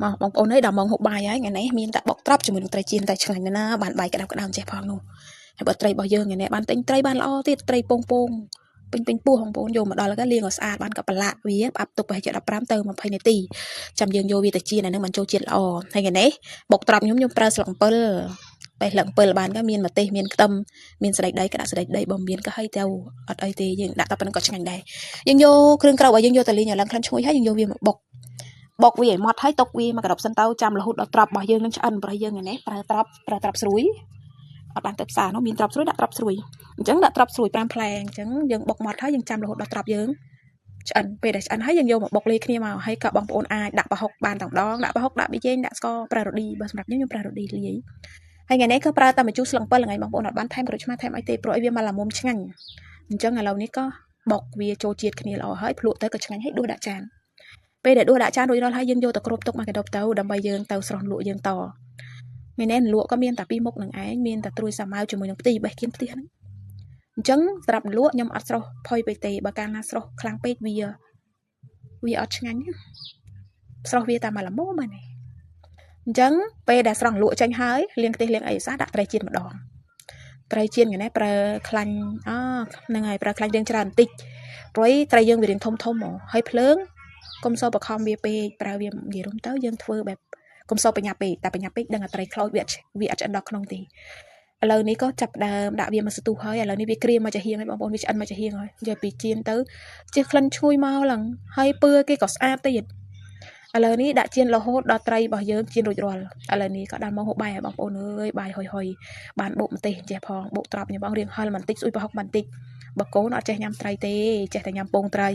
មកបងប្អូនអើយដល់ម៉ោងហូបបាយហើយថ្ងៃនេះមានតែបុកត្រប់ជាមួយនឹងត្រីចៀនតែឆ្ងាញ់ណាស់ណាបានបាយក្តៅក្តៅចេះផងនោះហើយបើត្រីរបស់យើងថ្ងៃនេះបានទិញត្រីបានល្អទៀតត្រីពងពងពេញពេញពោះបងប្អូនយកមកដល់ក៏លាងឲ្យស្អាតបានក៏ប្រឡាក់វាផ្អាប់ទុកប្រហែលជា15ទៅ20នាទីចាំយើងយកវាទៅចៀនអានឹងបានចូលជាតិល្អហើយថ្ងៃនេះបុកត្រប់ខ្ញុំប្រើស្លឹកអំពិលបេះស្លឹកអំពិលបានក៏មានម្ទេសមានខ្ទឹមមានសណ្តែកដីក៏ដាក់សណ្តែកដីបើមានក៏ហើយទៅអត់អីទេយើងដាក់តែប៉ុណ្្នឹងក៏ឆ្ងាញ់ដែរយើងយកគ្រឿងក្រៅរបស់យើងយកទៅលីងឲ្យឡើងក្លិនឈ្ងុយហើយយើងយកវាមកបុកបុកវាឲ្យម៉ត់ហើយទុកវាមកក្របសិនទៅចាំរហូតដល់ត្រប់របស់យើងនឹងឆ្អិនប្រហែលយើងថ្ងៃនេះប្រើត្រប់ប្រើត្រប់ស្រួយអត់បានទៅផ្សារនោះមានត្រប់ស្រួយដាក់ត្រប់ស្រួយអញ្ចឹងដាក់ត្រប់ស្រួយ5ផ្លែអញ្ចឹងយើងបុកម៉ត់ហើយយើងចាំរហូតដល់ត្រប់យើងឆ្អិនពេលដែលឆ្អិនហើយយើងយកមកបុកលាយគ្នាមកហើយក៏បងប្អូនអាចដាក់ប្រហុកបានតែម្ដងដាក់ប្រហុកដាក់ប៊ីចេងដាក់ស្ករប្រើរ៉ូឌីបើសម្រាប់ខ្ញុំខ្ញុំប្រើរ៉ូឌីលាយហើយថ្ងៃនេះក៏ប្រើតែម្ជូរស្លឹក7ថ្ងៃបងប្អូនអត់បានថែមក្រូចឆ្មាថែមអីទេព្រោះអីវាមកល្មមឆ្ងាញ់អញ្ចឹងឥឡូវនេះក៏បុកវាចូលជាតិគ្នាល្អហើយភ្លក់ទៅក៏ឆ្ងាញ់ហើយដួសដាក់ចានពេលដែលដួសដាក់ចានរួចរាល់ហើយយើងយកទៅគ្របទុកមកកណ្ដប់ទៅដើម្បីយើងទៅស្រស់លក់យើងតថ្ងៃនេះលក់ក៏មានតែពីរមុខនឹងឯងមានតែត្រួយសាម៉ាវជាមួយនឹងផ្ទីបេះគៀនផ្ទះហ្នឹងអញ្ចឹងសម្រាប់លក់ខ្ញុំអត់ស្រស់ផុយពេកទេបើកាលណាស្រស់ខ្លាំងពេកវាអត់ឆ្ងាញ់ស្រស់វាតែមកល្មមហ្នឹងអញ្ចឹងពេលដែលស្រង់លក់ចេញហើយលាងខ្ទិះលាងអីសោះដាក់ត្រីចៀនម្ដងត្រីចៀនថ្ងៃនេះប្រើខ្លាញ់អហ្នឹងហើយប្រើខ្លាញ់រៀងច្រើនបន្តិចព្រោះត្រីយើងវារៀងធំធំហ្មងហើយភ្លើងកុំសូវបខំវាពេកប្រើវានិយាយរួមទៅយើងធ្វើបែបកុំសូវបញ្ញាពេកតែបញ្ញាពេកដឹងតែត្រីខ្លោចវាអត់ឆ្អិនដល់ក្នុងទេឥឡូវនេះក៏ចាប់ដើមដាក់វាមកស្ទុះហើយឥឡូវនេះវាក្រៀមមកចាហៀងហើយបងប្អូនវាឆ្អិនមកចាហៀងហើយនិយាយពីចៀនទៅជិះក្លិនឈ្ងុយមកឡើងហើយពើគេក៏ស្អាតទៀតឥឡូវនេះដាក់ចៀនរហូតដល់ត្រីរបស់យើងចៀនរួចរាល់ឥឡូវនេះក៏ដល់មកហូបបាយហើយបងប្អូនអើយបាយហុយហុយបានបុកម្ទេសចេះផងបុកត្រប់ញ៉ាំបងរៀងហឹលបន្តិចស្អុយប្រហុកបន្តិចបើកូនអត់ចេះញ៉ាំត្រីទេចេះតែញ៉ាំពងត្រី